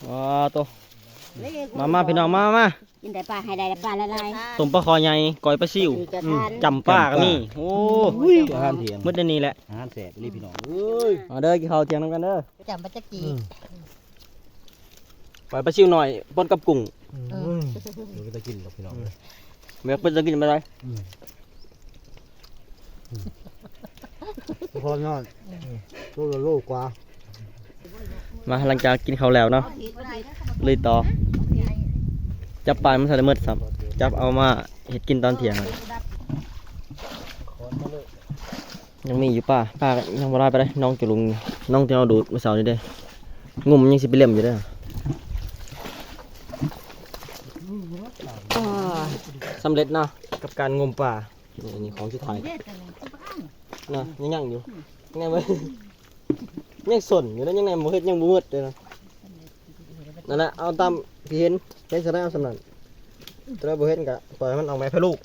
ອໍ ໂຕ ມາ ມາ ພີ່ນ້ອງ ມາ ມາ ກິນໄດ້ປາ ໃຫ້ໄດ້ປາຫຼາຍໆ ຕົ້ມປາຄໍ່ໃຫຍ່ ກ້ອຍປາຊິວ ນີ້ກໍທານ ອືມ ຈ້ຳປາກໍມີ ໂອ້ຍ ອາຫານທ່ຽງ ໝົດໃນນີ້ແຫຼະ ອາຫານແຊບອີ່ຫຼີພີ່ນ້ອງເອີຍ ມາເດີ ກິນເຂົ້າທ່ຽງນຳກັນເດີ ຈ້ຳປາຈັກກີ ອືມ ກ້ອຍປາຊິວນ້ອຍ ປົນກັບກຸ້ງ ອືມ ເອີ ບໍ່ເປັນຕາກິນດອກພີ່ນ້ອງ ແມ່ນເປັນຕາກິນປານໃດ ອືມ ພໍນ້ອຍ ໂລລະໂລກວ່າ ມາ ຫຼັງຈາກກິນເຂົ້າແລ້ວເນາະ ລຸຍຕໍ່ ຈັບປາມັນທັນໄດ້ໝົດຊ້ຳ ຈັບເອົາມາເຮັດກິນຕອນທ່ຽງ ຍັງມີຢູ່ປາ ປາກໍຍັງບໍ່ຫຼາຍປານໃດ ໜອງຈຸລຸງ ໜອງທີ່ເຮົາດູດມື້ເຊົ້ານີ້ເດ້ ງຸ້ມຍັງຊິໄປເລັມຢູ່ເດ້ ອ່າ ສຳເລັດເນາະ ກັບການງົມປາ ນີ້ ອັນນີ້ຂອງສຸດທ້າຍ ເດ້ ເນາະ ຍັງ ຍັງຢູ່ ຍັງບໍ່ ຍັງສົນຢູ່ເດ້ ຍັງແນມບໍ່ເຮັດ ຍັງບໍ່ໝົດເດ້ເນາະ ນັ້ນແຫຼະ ເອົາຕາມທີ່ເຫັນ ເຫັນສ່ຳໃດເອົາສ່ຳນັ້ນ ຕົວໃດບໍ່ເຫັນກໍປ່ອຍໃຫ້ມັນອອກແມ່ໄພລູກ